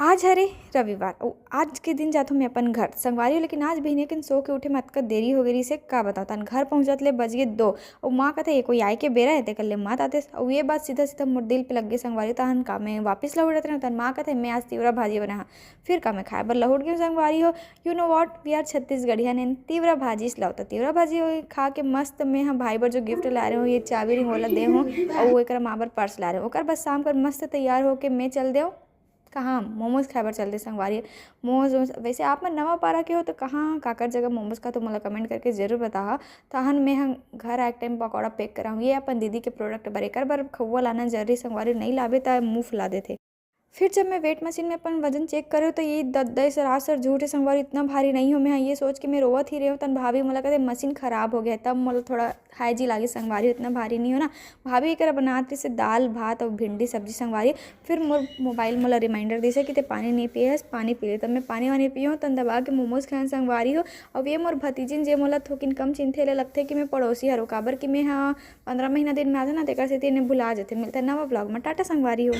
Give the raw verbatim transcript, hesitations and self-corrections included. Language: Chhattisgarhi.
आज हरे रविवार, अउ आज के दिन जाथों मैं अपन घर संगवारी हो, लेकिन आज बिहनिया के सो के उठे में अतका देरी हो गई से का बताओ। तन घर पहुँचत ले बज गे दो, अउ माँ कथे, "ये कोई आए के बेरा है?" ते कर ले मत आते। अउ ये बात सीधा सीधा मोर दिल पे लग गई संगवारी हो। तहन का मैं वापस लहुटत रहे, तन माँ कथे, "मैं आज तिवरा भाजी बना हाँ।" फिर का मैं खाए बर लहुट गई संगवारी हो। You know what, we are छत्तीसगढ़िया ने तिवरा भाजी से लौटा। तिवरा भाजी खा के मस्त मैं हाँ भाई बर जो गिफ्ट ला रहे हूँ, ये चाबी रिंग वाला दे हूँ, अउ वो एकरा माँ बर पर्स ला रहे हूँ। ओकर बाद शाम कर मस्त तैयार होके मैं चल देव कहाँ मोमोज खाए बर चल दे संगवारी। मोमोज, वैसे आप मन नवा पारा के हो तो कहाँ काकर जगह मोमोज का तो मोला कमेंट करके जरूर बताहा। तहन मैं ह घर आए टाइम पकौड़ा पैक कराहूँ। ये अपन दीदी के प्रोडक्ट बर, एकर बर खउआ लाना जरूरी संगवारी, नहीं लाबे त मुंह फुला देथे। फिर जब मैं वेट मशीन में अपन वजन चेक करे तो ये दद्दई सरासर झूठ है संगवारी, इतना भारी नहीं हो। मैं ये सोच के मैं रोवत ही रहे हूँ, तन भाभी मोला कहते मशीन खराब हो गया है, तब मोला थोड़ा हाई जी लागे संगवारी, इतना भारी नहीं हो ना। भाभी एकर बनात रहिसे दाल भात अउ भिंडी सब्जी संगवारी। फिर मोर मोबाइल मोला रिमाइंडर दिसे कि ते पानी नहीं पिए हस, पानी पी ले। तब मैं पानी वानी पीऊँ, तन दबा के मोमोज खाएं संगवारी हो। अब ये मोर भतीजिन जे मोला थोकिन कम चिंथे ले लगथे कि मैं पड़ोसी हरो, काबर कि मैं हाँ पंद्रह महीना दिन में आते ना, तेकर सेती इन्हें भुला जाते। मिलते नवा ब्लॉग में, टाटा संगवारी हो।